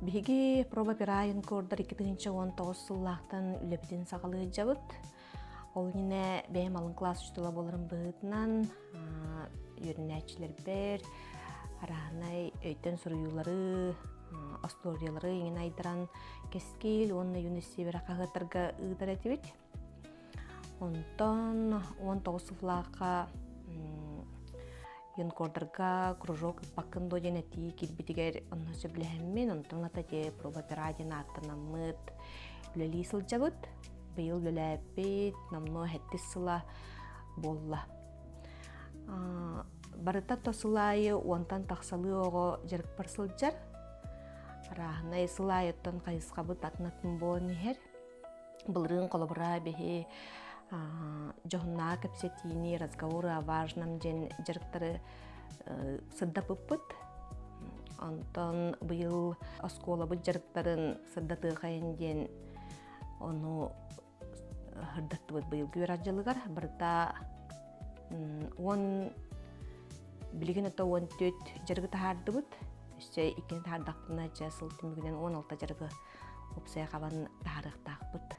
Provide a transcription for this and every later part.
Биһиги проба пера юнкордар 2019 сыллаахтан үлэбитин саҕалыы сылдьабыт. Ол иннинэ бэйэм алын кылаас учуутала буоларым быһыытынан үөрэнээччилэрбэр арааһынай өйтөн суруйуулары, остуоруйалары иҥин айдаран Кэскил уонна Юность Севера хаһыаттарга ыытар этибит. Онтон 19 сыллаахха юнкордарга кружок ыппаккын дуо диэн этии киирбитигэр онно сөбүлэһэммин, онтон ата дьэ проба пера диэн ааттанаммыт үлэлии сылдьабыт. Быйыл үлэлээбит, номнуо сэттис сыла буолла. Барыта то сыл аайы уонтан тахсалыы оҕо дьарыкпар сылдьар. Арааһынай сыл аайыттан хайысхабыт атын-атын буолан иһэр. Былырыын холобура биһи дьоһуннаах кэпсэтиини, разговоры о важном диэн дьарыктары сырдапыппыт. Онтон быйыл оскуолабыт дьарыктарын сырдатыахайын диэн ону сырдаттыбыт быйылгы үөрэх дьылыгар барыта уон билигин ото 14 дьарыгы таһаардыбыт. Өссө иккини таһаардахпына чэ сыл түмүгүнэн 16 дьарыгы уопсайа хабан таһаарыахтаахпыт.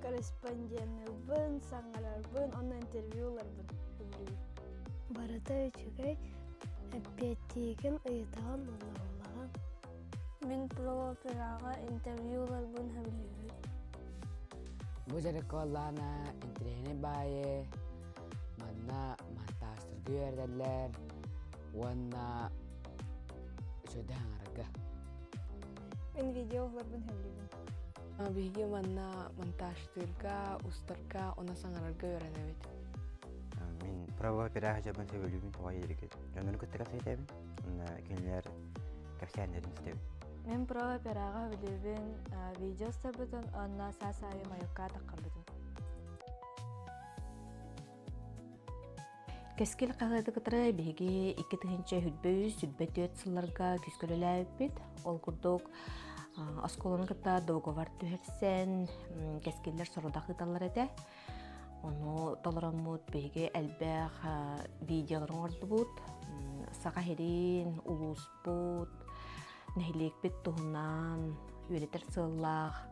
Корреспонденныырбын, саҥарарбын, онно интервью ыларбын сөбүлүүбүн. Барыта үчүгэй, эппиэттиигин, ыйытаҕын уонна ыллаҕын. Мин про-операҕа интервью ыларбын сөбүлүүбүн. Бу дьарыкка буоллаҕына интэриэһинэй баайы манна монтажтарга үөрэтэллэр уонна үчүгэйдик аҥарарга. Мин видео уһуларбын сөбүлүүбүн. Биһиги манна монтажтыырга, устарга, уонна саҥарарга үөрэнэбит. Мин право операһы сөбүлүүбүн тоҕо дииргит. Дьоннору кытта кэпсэтэбин, уонна кинилэр кэпсээннэрин истэбин. Мин право операҕа сөбүлүүбүн, видео устарбытын уонна саас аайы майокка таххарбытын. Кэскил хаһыаты кытары биһиги 2023-24 сылларга күүскэ үлэлээбиппит. Ол курдук оскуоланы кытта договор түһэрсэн, кэскиллэр сорудах ыыталлар этэ. Ону толороммут биһиги элбэх видеолары оҥордубут. Саха сирин, улууспут, нэһилиэкпит туһунан үөрэтэр сыаллаах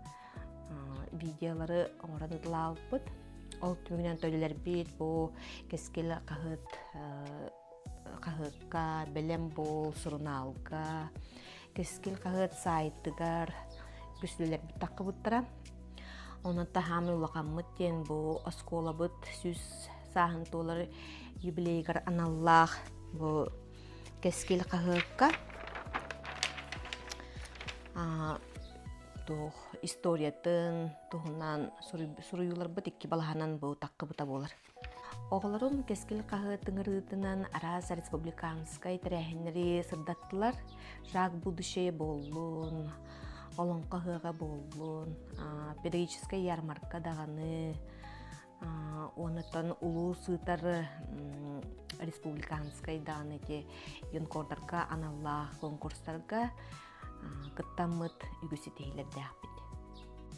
видеолары оҥорон ыытылаабыппыт. Ол түмүгүнэн төлөлөрбүт бу Кэскил хаһыат хаһыакка, Бэлэм буол сурунаалга, Кэскил хаһыат саайтыгар үгүс үлэлэрбит таххыбыттара. Онон таһаамай улахаммыт диэн бу оскуолабыт 100 сааһын туолар юбилейыгар аналлаах бу Кэскил хаһыакка туох историятын туһунан суруйууларбыт икки балаһанан бу таххыбыта буолар. Оҕолорум Кэскил хаһыат ыҥырыытынан араас республиканскай тэрээһиннэри сырдаттылар. Шаг будущее буоллун, Олоҥхо ыһыаҕа буоллун, педагогическай ярмарка даҕаны, Уонуттан улуус ыытар республиканскай даҕаны ити юнкордарга аналлаах конкурстарга кыттаммыт үгүс ситиһиилэрдээхпит.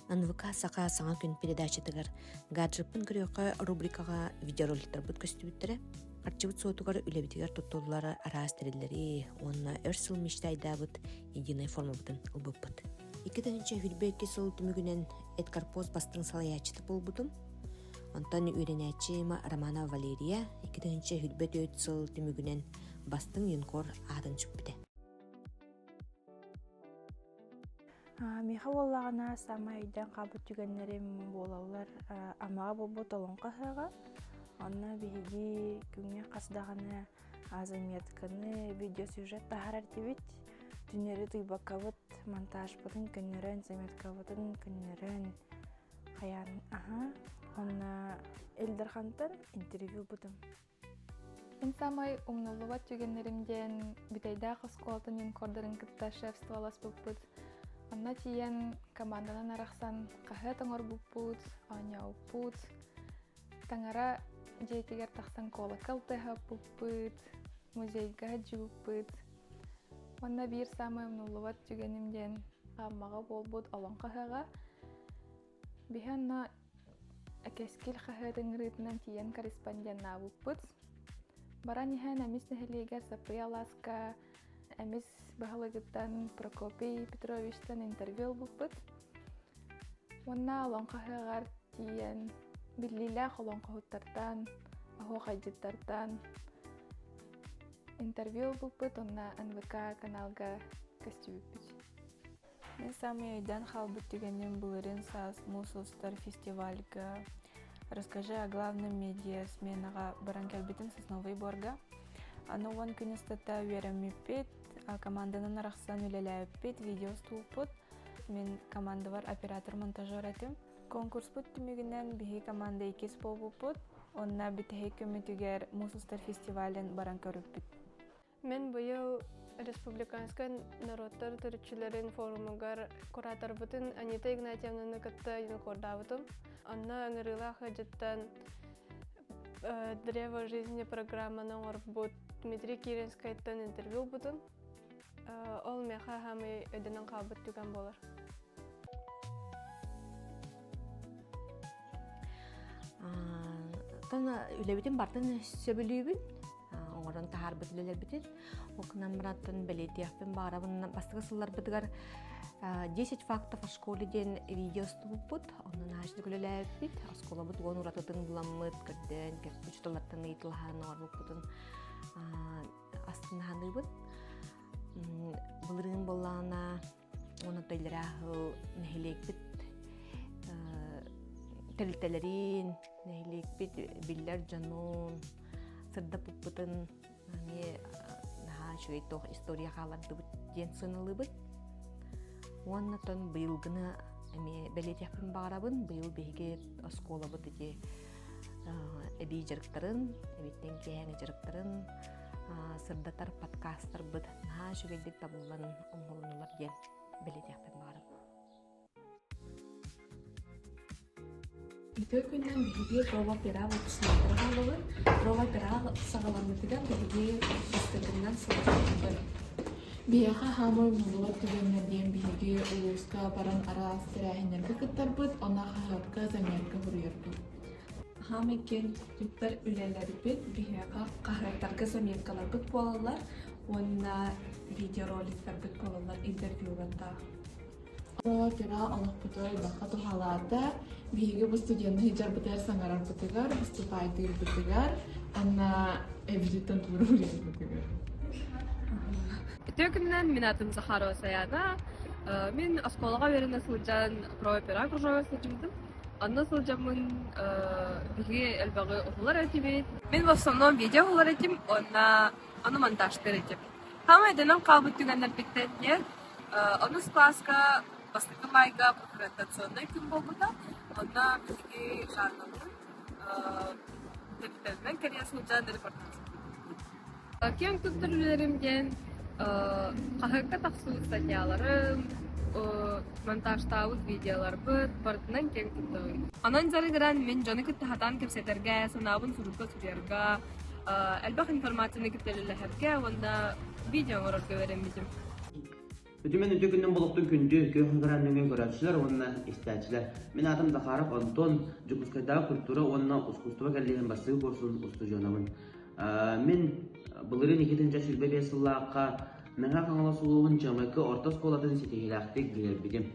НВК Саха саҥа күн передачатыгар гаджеппын көрүөххэ рубрикаҕа видеороликтарбыт көстүбүттэрэ. Харчыбыт суотугар үлэбитигэр туттуллар араас тэриллэри уонна өр сыл мечтайдаабыт единой формабытын ылбыппыт. 2022 сыл түмүгүнэн Эдкарпост бастыҥ салайааччыта буолбутум. Онтон үөрэнээччи Романова Валерия 2024 сыл түмүгүнэн бастыҥ юнкор аатын сүкпүтэ. Миэхэ буоллаҕына саамай өйдөөн хаалбыт түгэннэрим буолаллар Амаҕа буолбут олоҥхо ыһыаҕа. Онно биһиги күҥҥэ хас даҕаны заметканы, видеосюжет таһаарар этибит. Түннэри утуйбаккабыт монтажпытын көннөрөн, заметкабытын көннөрөн хайаан аһа уонна Ил Дархантан интервью ылбытым. Мин саамай умнуллубат түгэннэрим диэн Бүтэйдээх оскуолатын юнкордарын кытта шефстволаспыппыт. Онно тиийэн команданан арахсан хаһыат оҥорбуппут, оонньообуппут. Таҥара дьиэтигэр тахсан колокол тыаһаппыппыт, музейга сылдьыбыппыт. Уонна биир саамай умнуллубат түгэним диэн Аммаҕа буолбут Олоҥхо ыһыаҕа. Биһи онно Кэскил хаһыат ыҥырыытынан тиийэн корреспонденнаабыппыт. Баран иһэн Эмис нэһилиэгэр Саппыйа алааска Эмис баһылыгыттан Прокопий Петровичтан интервью ылбыппыт. Уонна олоҥхоһыаҕар тиийэн биллиилээх олоҥхоһуттартан, оһуохайдьыттартан интервью ылбыппыт уонна НВК каналга көстүбүппүт. Мин саамай өйдөөн хаалбыт түгэним былырыын саас Муус устар фестивальга «Расскажи о главном медиа» сменаҕа баран кэлбитим Сосновый Борга. Аны 10 күн устата үөрэммиппит, команданан арахсан үлэлээбиппит, видео устубуппут. Мин командабар оператор-монтажер этим. Конкурспут түмүгүнэн биһи команда иккис буолбуппут. Онно бүтэһик күммүтүгэр Муус устар фестивалын баран көрүппүт. Мин быйыл республиканскай норуоттар төрүччүлэрин форумугар кураторбытын Анита Игнатьевнаны кытта юнкордаабытым. Онно ыҥырыылаах ыалдьыттан Древо жизни программаны оҥорбут Дмитрий Киринскайтан интервью ылбытым. Ол миэхэ хаамый өйдөнөн хаалбыт түгэн буолар. Тан үлэбитин бартын сөбүлүүбүн оҥорон таһаарбыт үлэлэрбитин ол гынан баран бэлиэтиэхпин баҕарабын бастакы сылларбытыгар 10 фактов о школе диэн видео устубуппут онно наһаа үлэлээбиппит оскуолабыт уон уратытын буламмыт көрдөөн учууталлартан ыйытылаһан оҥорбуппутун астынаһаныыбын. Былырыын буоллаҕына уонна иллэрээ сыл нэһилиэкпит тэрилтэлэрин, нэһилиэкпит биллэр дьонун сырдаппыппытын эмиэ наһаа үчүгэй туох история хааллардыбыт диэн сыаналыыбыт. Уонна тон быйылгыны эмиэ бэлиэтиэхпин баҕарабын. Быйыл биһиги оскуолабыт ити эбии дьарыктарын, эбиттэн киэһээҥи дьарыктарын сырдатар подкастарбыт наһаа үчүгэйдик табыллан оҥоһулуннулар диэн бэлиэтиэхпин баҕарабын. Үтүө күнүнэн биһиги Прова пера выпускниктара буолабыт. Прова пера саҕаламмытыгар биһиги бастакыннан сылдьыбыппыт. Биһиэхэ хаамар умнуллубат түгэннэр диэн биһиги улууска баран араас тэрээһиннэргэ кыттарбыт, онно хаһыакка, заметка суруйарбыт. Хаамай киэн туттар үлэлэрбит биһиэхэ хаһыаттарга заметкаларбыт буолаллар уонна видеороликтарбыт буолаллар интервьюлардаах. Опера олохпутугар элбэххэ туһалаата. Биһиги бу студенныы сылдьарбытыгар саҥарарбытыгар, выступайдыырбытыгар, уонна эбититтэн туруорбутугар. Үтүө күнүнэн мин аатым Захарова Саяна. Мин оскуолаҕа үөрэнэ сылдьан про-опера кружогар сылдьыбытым. Онно сылдьаммын биһиги элбэҕи уһулар этибит. Мин в основном видео уһулар этим уонна ону монтажтыыр этим. Хаамай өйдөнөн хаалбыт түгэннэрбиттэн диэн онус кылааска бастакы маайга профориентационнай күн буолбута. Онно биһиги Жаннабын төрүттэринэн кэрийэ сылдьан репортаж Киэҥ туттар үлэлэрим диэн хаһыакка тахсыбыт статьяларым, монтажтаабыт видеоларбыт барытынан киэҥ туттабын. Онон дьарыгыран мин дьону кытта сатаан кэпсэтэргэ, санаабын сурукка суруйарга, элбэх информацияны кытта үлэлэһэргэ уонна видео оҥорорго үөрэммитим. Үтүмэн үтүө күнүн болуктун күндү күөх экран нөҥүө көрөөччүлэр уонна истээччилэр. Мин аатым Захаров Антон, Дьокуускайдааҕы культура уонна ускуустуба кэллиэһин бастакы курсун устудьуонабын. Мин былырыын 2025 сыллаахха Мэҥэ Хаҥалас улууһун Чыамайкы орто оскуолатын ситиһиилээхтик бүтэрбитим.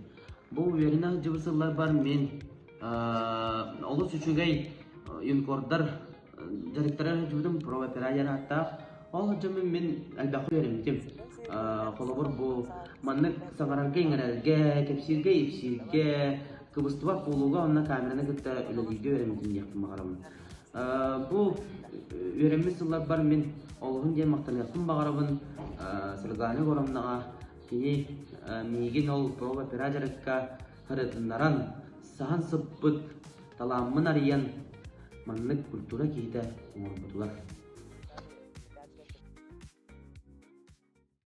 Бу үөрэнэ сылдьыбыт сылларбар мин олус үчүгэй юнкордар дьарыктара сылдьыбытым профопера диэн ааттаах. Ол сылдьаммын мин элбэххэ үөрэммитим. Холобур, бу маннык саҥарарга-иҥэрэргэ, кэпсииргэ-ипсииргэ, кыбыстыбат буолууга уонна камераны кытта үлэлииргэ үөрэммитим диэхпин баҕарабын. Бу үөрэммит сылларбар мин олуһун диэн махтаныахпын баҕарабын Сардаана Егоровнаҕа кини миигин ол профопера дьарыкка харытыннаран, саһан сыппыт талааммын арыйан маннык культура киһитэ оҥорбутугар.